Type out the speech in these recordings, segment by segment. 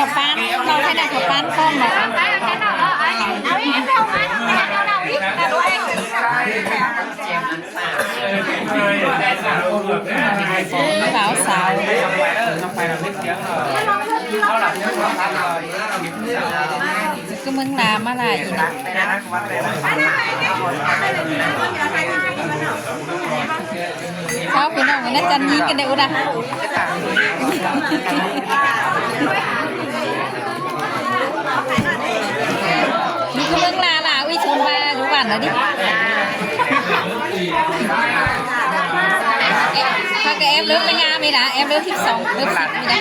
ເຂົ້າປານ ເຂົ້າໄທນະ ເຂົ້າປານພ້ອມເນາະ ບ່າວສາວ ຄືເມືອງລາວມາຫຼາຍອີກນະ. ຊາວພີ່ນ້ອງ ອັນນັ້ນຈັນຍິງກັນໄດ້ອຸດາ ຢູ່ເມືອງລາລາ ອຸຍ ຊົມວ່າຢູ່ບ້ານລະດິ ເຂົາກະແອບເລີບນາງງາມນີ້ລະ ແອບເລີບສິບສອງ ເລີບສິບນີ້ລະ.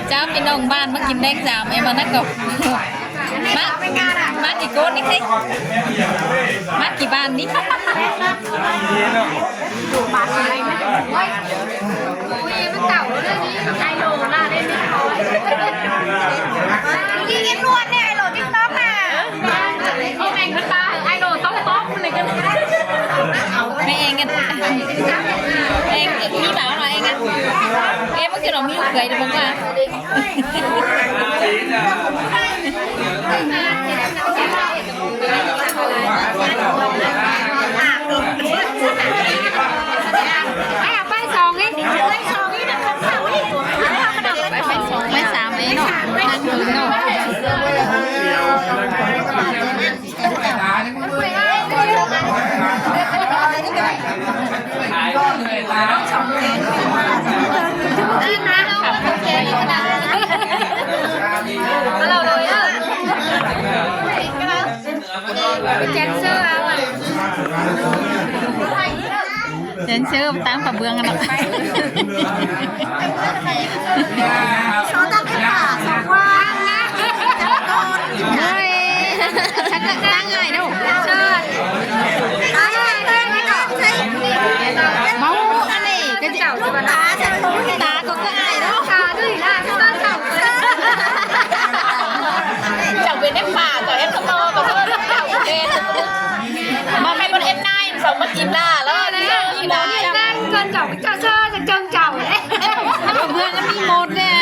ເຈົ້າ ພີ່ນ້ອງບ້ານມາກິນແລງສາມ ແມ່ນບໍ່ນະກອບ ມາ ມາກິນໂກນນີ້ ມາກິນບ້ານນີ້ ບາດໄດ້ໄໝ? ໂອ້ຍ ໂອ້ຍ ມັນເກົ່າເລື່ອງນີ້ ໄອໂລລະໄດ້ໄໝ? ຍິງເອັນລວດແດ່ ໄອໂລຕິກຕັອກນະ. ໂອ້ ແມ່ງຄືຕາ ໄອໂລຕ້ອງປ້ອມເລີຍກັນ. ແມ່ເອງກັນ ເອງ ມີບ່າວເນາະ ເອງ ເອງ ມັນຄືນ້ອງມີລູກເຂີຍເດ້ບໍ່ວ່າ. ໄປສອງເອງ ໄປສອງ ໄປສາມເອງເນາະ ນັ່ງເບິ່ງເນາະ. ແດນເຊີ ແດນເຊີຕາມກະເບື້ອງຫັ້ນເນາະ. ເຮີ້ຍ ສັກກະຕັ້ງອ້າຍເດີ້ ເຊີນ ເມົາອັນນີ້ກະເຈົ້າ ຕາກະຄືອ້າຍເນາະ ຕາຄືອ້າຍ ເຈົ້າເປັນເອັຟຟາ ເຈົ້າເອັຟສະຕໍ ກະເພິ່ນເຈົ້າເປັນ ບໍ່ແມ່ນເອັຟນາຍ ສອງມາກິນລາ ແລ້ວນີ້ ເຈົ້າເຊີນ ເຈົ້າເຈົ້າ ເບື້ອງມີໝົດແດ່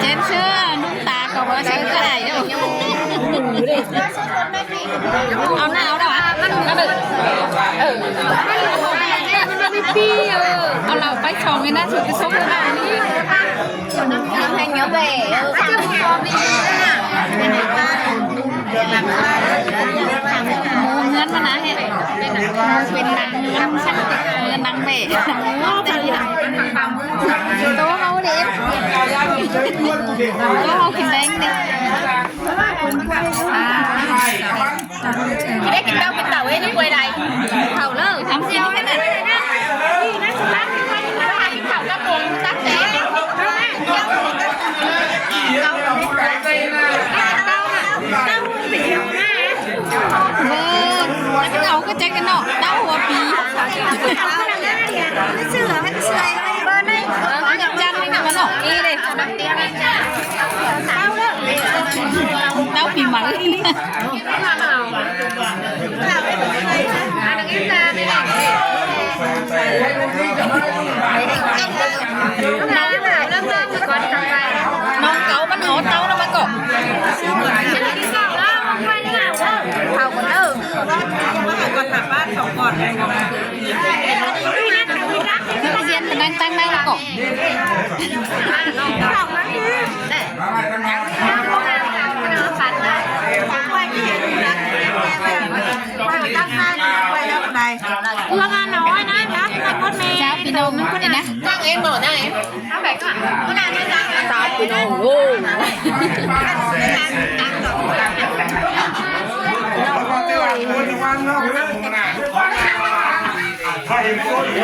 ແດນເຊີ ໜຸ່ມຕາກະວ່າເຊີນກະໄດ້ເດີ້. ເອົາໜ້າ ເອົາໜ້າ ເອີ ເອົາເຫຼົ້າໄປສອງນີ້ນະ ສຸດໄປຊົມໜ້ານີ້ ແຮງເໜີຍເວີຍ ເອີ ໝູເຮືອນມັນນະ ເປັນໜັງ ເປັນໜັງແບະ ໂຕເຮົາເດ້ ໂຕເຮົາກິນແລງເດ້. ກິນໄດ້ກິນເຕົ້າກິນເຕົ້າເອີຍ ຍັງປ່ວຍຫຼາຍ ເຂົ້າເລີຍ ທຳຊິງແຄ່ນັ້ນ ກິນເຂົ້າກັບຜົມຕັກແສງ ເບິ່ງ ເອົາກະຈັກກັນເນາະ ເຕົ້າຫົວປີ ເສືອ ເສືອ ເບິ່ງ ຈັນນີ້ກະມາເນາະ ນີ້ເດ້ ເຕົ້າປີໃໝ່ ນ້ອງເກົາມັນເອົາເຕົ້ານຳມາເກາະ ເຂົ້າກັນເດີ້. ບ້ານສອງກ່ອນ ນັກຮຽນໄປນັ່ງຕັ້ງໜ້າແລ້ວກໍ ເພື່ອງານນ້ອຍນະ ນະ ນະ ລົດເມ ເຈົ້າ ພີ່ນ້ອງ ນີ້ນະ ນັ່ງເອງບໍ່ ນັ່ງເອງ ເອົາໄປກ່ອນ ເອົາໄປກ່ອນ ຕາຍພີ່ນ້ອງ ໂອ້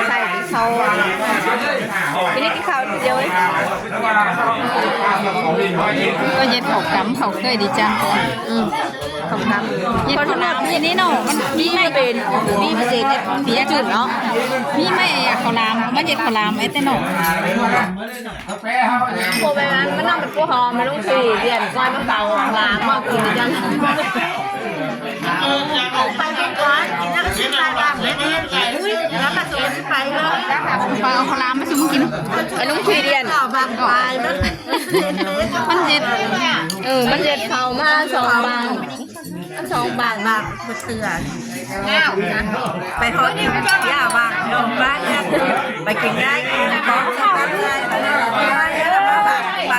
ໃສ່ເຂົ້າ ກິນ ກິນເຂົ້າດຽວເລີຍ ກໍເຮັດເຂົ້າກຳ ເຂົ້າເຄີຍດີຈັງ ອືມ ເຂົ້າກຳ ເຮັດເຂົ້າຫຼາມ ເຮັດນີ້ເນາະ ມັນມີໄມ້ເປັນ ມີເປັນເຮັດເປີຍຈືນເນາະ ມີໄມ້ເຂົ້າຫຼາມ ມາເຮັດເຂົ້າຫຼາມ ເຮັດແຕ່ເນາະ ບໍ່ແມ່ນ ມັນນຳເປັນພວກເຮົາ ມາລົງທີ່ດຽນ ກ້ອຍມາເຂົ້າຫຼາມ ມາກິນກັນ ໄປເປັນກ້ອນ ກິນແລ້ວກໍຊິໄປ ແລ້ວກໍຊິໄປເລີຍ ໄປເອົາເຂົ້າຫຼາມມາສູ່ກິນ ໄປລົງທີ່ດຽນ ເຂົ້າບາງປາຍ ມັນເຈັດ ເອີ ມັນເຈັດເຂົ້າມາສອງບາງ ສອງບາງ ບາງບໍ່ເຊື່ອ ໄປຮອດນີ້ມັນເສຍບາງ ໄປກິນໄດ້ ຂອງສຳຄັນໄດ້ ໄປ ໄປ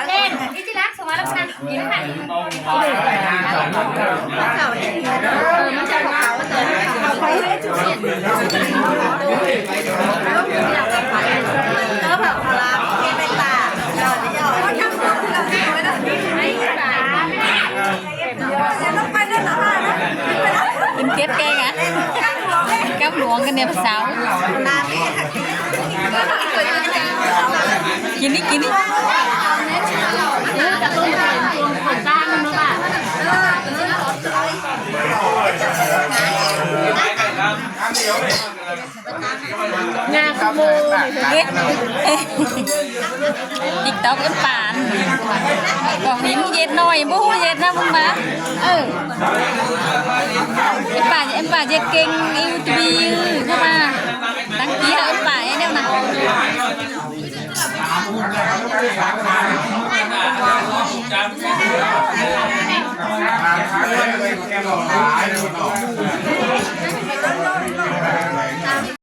ກິນເກັບແກງອະ ກັບຫຼວງກັນແດ່ຜູ້ສາວ ກິນນີ້ ກິນນີ້ ງາຂະໂມຍ ເຮັດ TikTok ເອີ້ນປານ ບອກນີ້ ເຮັດໜ້ອຍ ບໍ່ຮູ້ເຮັດນະ ມຶງມາ ເອີ ເອັມປາ ເອັມປາເຮັດເກັ່ງ ເອັມວີ ເຂົ້າມາ ຕັ້ງເກີຍ ເອັມປາ ແນວນັ້ນ ແກງໜໍ່ໄມ້